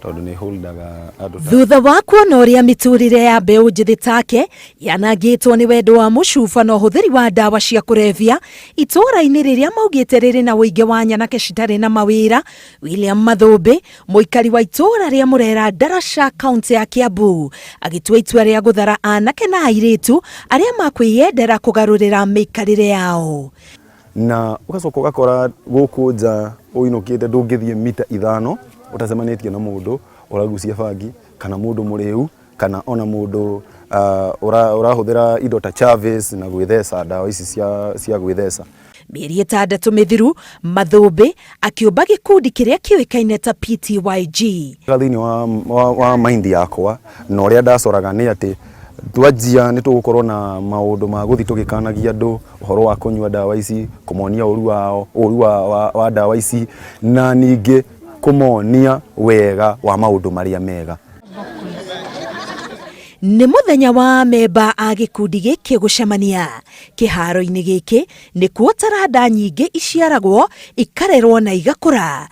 Tondũ nĩ holdaga andũ ta Thutha wa kuona ũrĩa mĩtũrĩre ya mbeũ njĩthĩ take yanangĩtwo nĩ wendo wa mũcuba na ũhũthĩri wa ndawa cia kũrebia itũũra-inĩ rĩrĩa maugĩte rĩrĩ na ũingĩ wa nyanake citarĩ na mawĩra, William Mathũmbĩ, mũikari wa itũũra rĩa Mũrera Ndaraca, kaũntĩ ya Kiambu, agĩtua itua rĩa gũthara anake na airĩtu arĩa makwĩyendera kũgarũrĩra mĩikarĩre yao. Na ũgacoka ũgakora gũkũ nja ũinũkĩte ndũngĩthiĩ mita 5 ũtacemanĩtie na mũndũ ũragucia bangi kana mũndũ mũrĩu kana ona mũndũ ũrahũthĩra indo ta Chavis na gwĩtheca ndawa ici cia gwĩtheca. Mĩeri 6 mĩthiru, Mathũmbĩ akĩũmba gĩkundi kĩrĩa kĩũĩkaine ta PTYG. Thĩinĩ wa mind yakwa na ũrĩa ndacoraga nĩ atĩ twanjia nĩ tũgũkorwo na maũndũ ma gũthiĩ tũgĩkanagia andũ ũhoro wa kũnyua ndawa ici, kũmonia ũru wao, ũru wa ndawa ici, na ningĩ kũmonia wega wa maũndũ marĩa mega. Nĩ mũthenya wa amemba a gĩkundi gĩkĩ gũcemania kĩharo-inĩ gĩkĩ nĩkuo taranda nyingĩ iciaragwo ikarerwo na igakũra.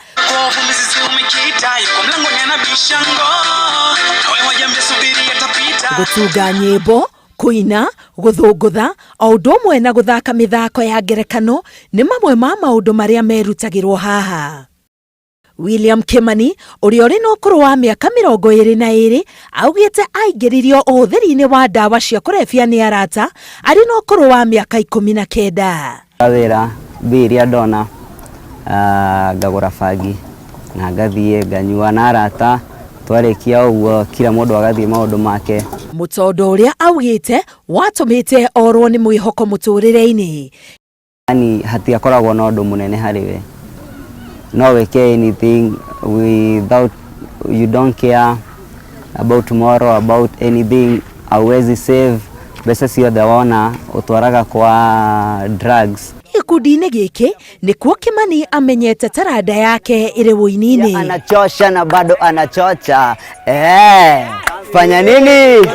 Gũtunga nyĩmbo, kũina, gũthũngũtha, o ũndũ ũmwe na gũthaka mĩthako ya ngerekano nĩ mamwe ma maũndũ marĩa merutagĩrwo haha. William Kimani ũrĩa ũrĩ na ũkũrũ wa mĩaka 22 augĩte aingĩririo ũhũthĩri-inĩ wa ndawa cia kũrebia nĩ arata arĩ na ũkũrũ wa mĩaka 19. Wĩra mbia iria ndona ngagũra bangi na ngathiĩ nganyua na arata, twarĩkia ũguo kila mũndũ agathiĩ maũndũ make. Mũtondo ũrĩa augĩte watũmĩte orwo nĩ mwĩhoko mũtũrĩre-inĩ. Yani hatiakoragwo na ũndũ mũnene harĩ we, no wĩke anything without, you don't care about tomorrow, about anything, hauwezi save mbeca ciothe wona ũtwaraga kwa drugs. Gĩkundi-inĩ gĩkĩ nĩkuo Kimani amenyete taranda yake ĩrĩ ũini-inĩ. Anachosha na bado anachocha. Fanya nini?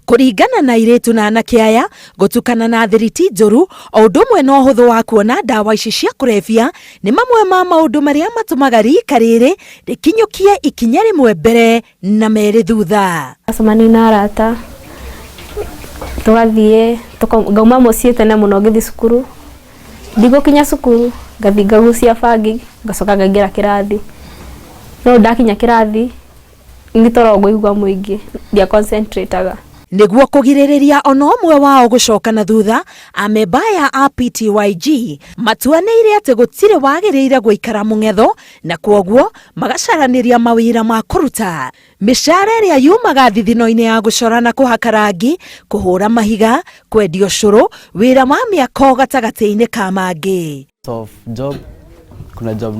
Kũringana na airĩtu na anake aya, gũtukana na thiriti njũru o ũndũ ũmwe na ũhũthũ wa kuona ndawa ici cia kũrebia nĩ mamwe ma maũndũ marĩa matũmaga rika rĩrĩ rĩkinyũkie ikinya rĩmwe mbere na merĩ thutha. Acemania na arata tũgathiĩ, ngauma mũciĩ tene mũno ngĩthiĩ cukuru, ndigũkinya cukuru ngathiĩ ngagucia bangi ngacoka ngaingĩra kĩrathi, no ndakinya kĩrathi nĩ toro ngũigua mũingĩ ndia concentrate-aga. Nĩguo kũgirĩrĩria ona ũmwe wao gũcoka na thutha, amemba aya a PTYG matuanĩire atĩ gũtirĩ wagĩrĩire gũikara mũng'etho na kwoguo magacaranĩria mawĩra ma kũruta. Mĩcara ĩrĩa yumaga thithino-inĩ ya gũcora na kũhaka rangi, kũhũra mahiga, kwendia ũcũrũ, wĩra wa mĩako gatagatĩ-inĩ ka mangĩ. Of job, kuna job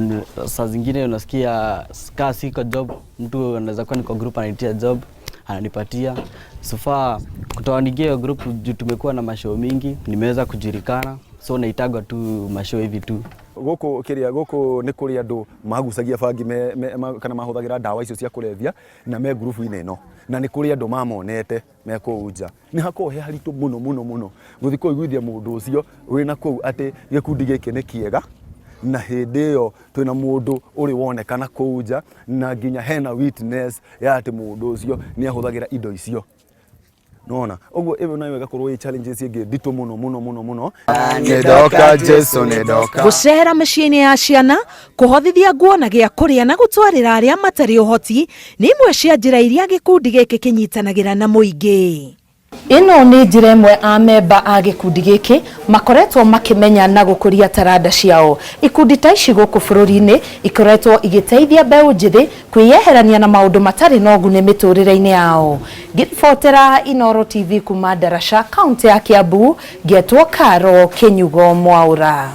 saa zingine unasikia kaa siko job, mtu anaweza kuwa niko group ananitia job ananipatia. So far kutoka niingie hiyo group juu tumekuwa na mashow mingi, nimeweza kujulikana, so naitagwa tu mashow hivi tu. Gũkũ kĩrĩa gũkũ nĩ kũrĩ andũ magucagia bangi kana mahũthagĩra ndawa icio cia kũrebia na me ngurubu-inĩ ĩno, na nĩ kũrĩ andũ mamonete me kũu nja. Nĩ hakoragwo he haritũ mũno mũno mũno gũthiĩ kũiguithia mũndũ ũcio wĩna kũu atĩ gĩkundi gĩkĩ nĩ kĩega, na hĩndĩ ĩyo twĩna mũndũ ũrĩ wonekana kũu nja na nginya hena witness ya atĩ mũndũ ũcio nĩ ahũthagĩra indo icio. Nona ũguo ĩyo nayo ĩgakorwo ĩ challenges ĩngĩ nditũ mũno mũno mũno mũno. Nĩndoka Jesu nĩndoka. Gũcera mĩciĩ-inĩ ya ciana, kũhothithia nguo na gĩa kũrĩa na gũtwarĩra arĩa matarĩ ũhoti nĩ imwe cia njĩra iria gĩkundi gĩkĩ kĩnyitanagĩra na mũingĩ. Ĩno nĩ njĩra ĩmwe amemba a gĩkundi gĩkĩ makoretwo makĩmenya na gũkũria taranda ciao. Ikundi ta ici gũkũ bũrũri-inĩ ikoretwo igĩteithia mbeũ njĩthĩ kwĩyeherania na maũndũ matarĩ na ũguni mĩtũrĩre-inĩ yao. Ngĩribotera Inooro TV kuma Ndaraca, kaũntĩ ya Kiambu, ngetwo Karo Kĩnyugo Mwaũra.